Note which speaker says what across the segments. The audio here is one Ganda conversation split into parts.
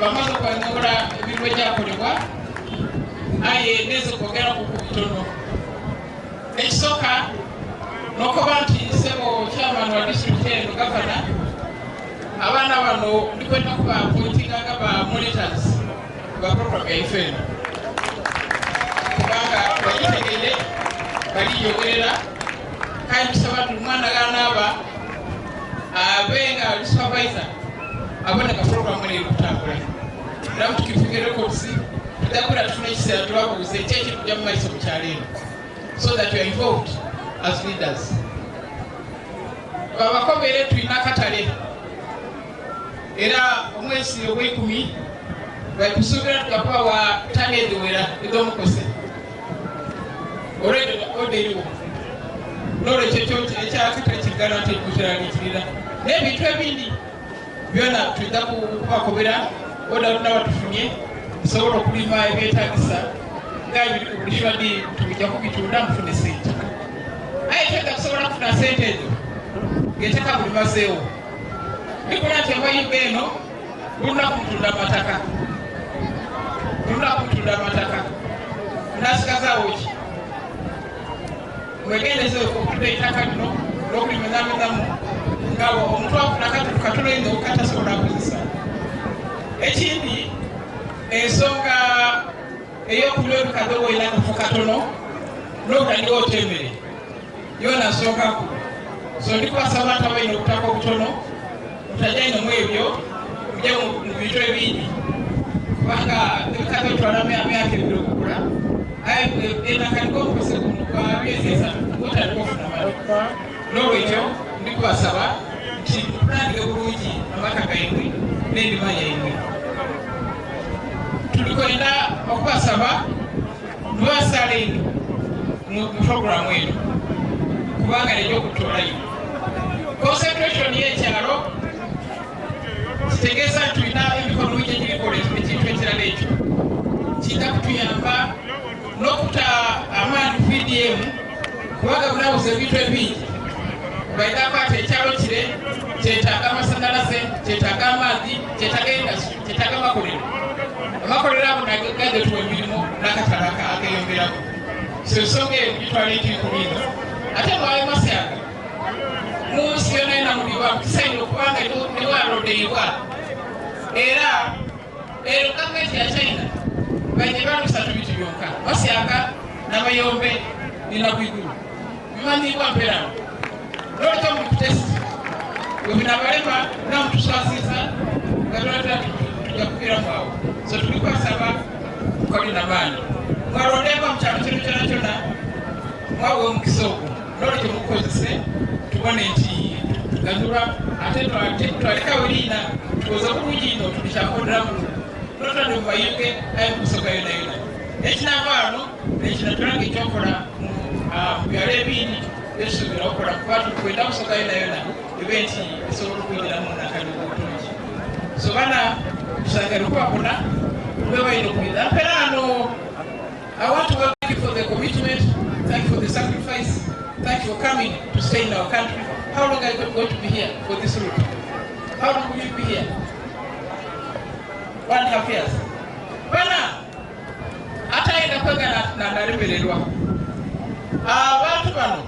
Speaker 1: Bamaze okwanyongola emirimu egyakolebwa, aye neze kwogeraku ku bitono. Ekisooka nokuba nti, sebo chairman wa district eno, gavana, abaana bano ndikwenda kuba appointinga nga ba monitors ba program yaife eno, kubanga bagitegeire, baliyogerera. Kandi tusaba nti omwana ganaaba abe nga ali supervisor, abone nga program eno eri kutambula, era mutukeepinge records. Tujja tufuna ekiseera tubabuuze ki ekiri kujja mu maiso mu kyalo eno, so that you are involved as leaders. Babakobere, tulina akatale, era omwezi ogwekumi balikusuubira tugakubawa tani eziwera ez'omukose. Already order eriwo. Nolwekyo ekyo ekyakatale kigala nti kukyeraliikirira n'ebintu ebindi byona tujja kubakobera. Order tunaba tufunye, tusobola okulima ebyetagisa nga buli shwadi, tujja kubitunda mufune sente. Aye twega kusobola kufuna sente ezo ng'ettaka bulimazeewo. Ndikola nti abayimba eno bulunaku mutunda amataka, bulunaku mutunda amataka, nasigazaawo ki? Mwegendeze okutunda ettaka lino n'okulimezamezamu nga omuntu afuna katono katono ino katasobola kukozesa. Ekindi, ensonga ey'okulya ebikazi, oba olina akafo katono n'obutandika ota emmere, yona nsonga nkulu. So ndikubasaba abantu abalina obutaka obutono, mutajja ino mu ebyo, mujje mu bintu ebindi, kubanga ebikazi bitwala myaka 2 okukula, aye ettaka likomukose guno kwa myezi 3 otandika ofuna mali. N'olwekyo ndikubasaba nti muplanninge bulungi amaka gaimwe n'endima yaimwe. Tulikwenda okubasaba mubasale ino mu programu eno, kubanga nejokutolayo concentration y'ekyalo kitegeeza nti tulina emikono mingi egirikola ekintu ekirala. Ekyo kijja kutuyamba n'okuta amaanyi VDM, kubanga bunabuza ebintu ebingi. Baidako ati ekyalo kire kyetaaga amasanyalaze, kyetaaga amazi, kyetaaga industry, kyetaaga amakolero. Amakolero ago gajja tuwa emirimu n'akatale akeyongerako. So ensonga eyo mugitwala enkulu ino. Ate mwawe Masyaga, mu nsi yonna yona muliwa kisaine okubanga niwalondeibwa, era ero gavumenti ya China baije balusatu bitu byonka, Masyaga n'Abayombe ninakwigulu bimanyibwa mperano. Nolwekyo muli kutest webinabalema namutuswasiza nga twatera tujja kukiramu awo. So tuli kwasaba tukole namaanyi, mwalondebwa mu kyalo kino kyona kyona, mwawe omukisa ogwo. Nolwekyo mukozese, tubone nti tuganyulwa, ate twalekawo liina tukoze bulungi ino tulikyakoleramu notwande mu Mayuge, aye mukusoka yona yona ekinava wano nekinatulanga ekyokola mu byalo ebindi byetusuubira okukola, kuba tukwenda kusoka yona yona ebe nti esobola okuyingiramu nakalimu obutungi. So bana, tusangale okubabona mube balina okuyinza mperaano. I want to thank you for the commitment, thank you for the sacrifice, thank you for coming to stay in our country. How long are you going to be here for this route? How long will you be here? 1.5 years. Bana, atayenda kwega nalemererwa. Abantu bano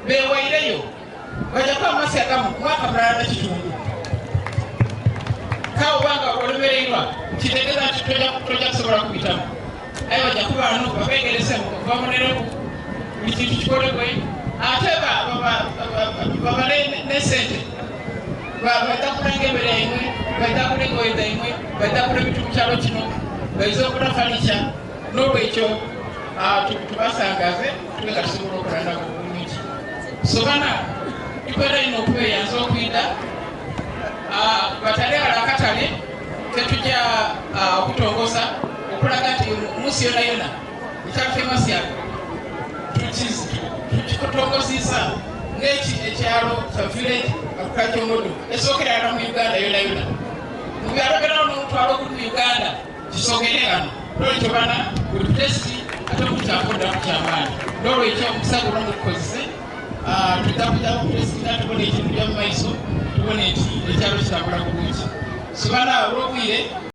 Speaker 1: bewaireyo bajja kuba amasi agamu mwaka 1.5. Kawo obanga olemereirwa, kitegeeza nti tojja kusobola kubitamu, aye bajja kuba wano babegerese, babonereku buli kintu kikolebwe, ate babale nesente. Bajja kulanga emmere yaimwe, bajja kula engoye zaimwe, bajja kula ebintu mu kyalo kino, baize okula furniture. N'olwekyo tubasangaze tube nga tusobola okola nabo bulungi. So bana, tukwenda ino okweyanza okwida batale ala akatale ketujja okutongoza okulaga nti munsi yona yona ekyalo kyemasyaga tukitongozisa ng'eki ekyalo kya village agriculture model esookera ddala mu Uganda yona yona. Mu byalo byona n'omutwalo oguli mu Uganda, kisookere wano. Nolwekyo bana, buli kutesti ate mukyakoddamu kyamaanyi. Nolwekyo omukisa guno mukukozese, tujja kujja kutestinga, tubone ekintu bya mu maiso, tubone nti ekyalo kitambula bulungi. So bana, olw'obwire.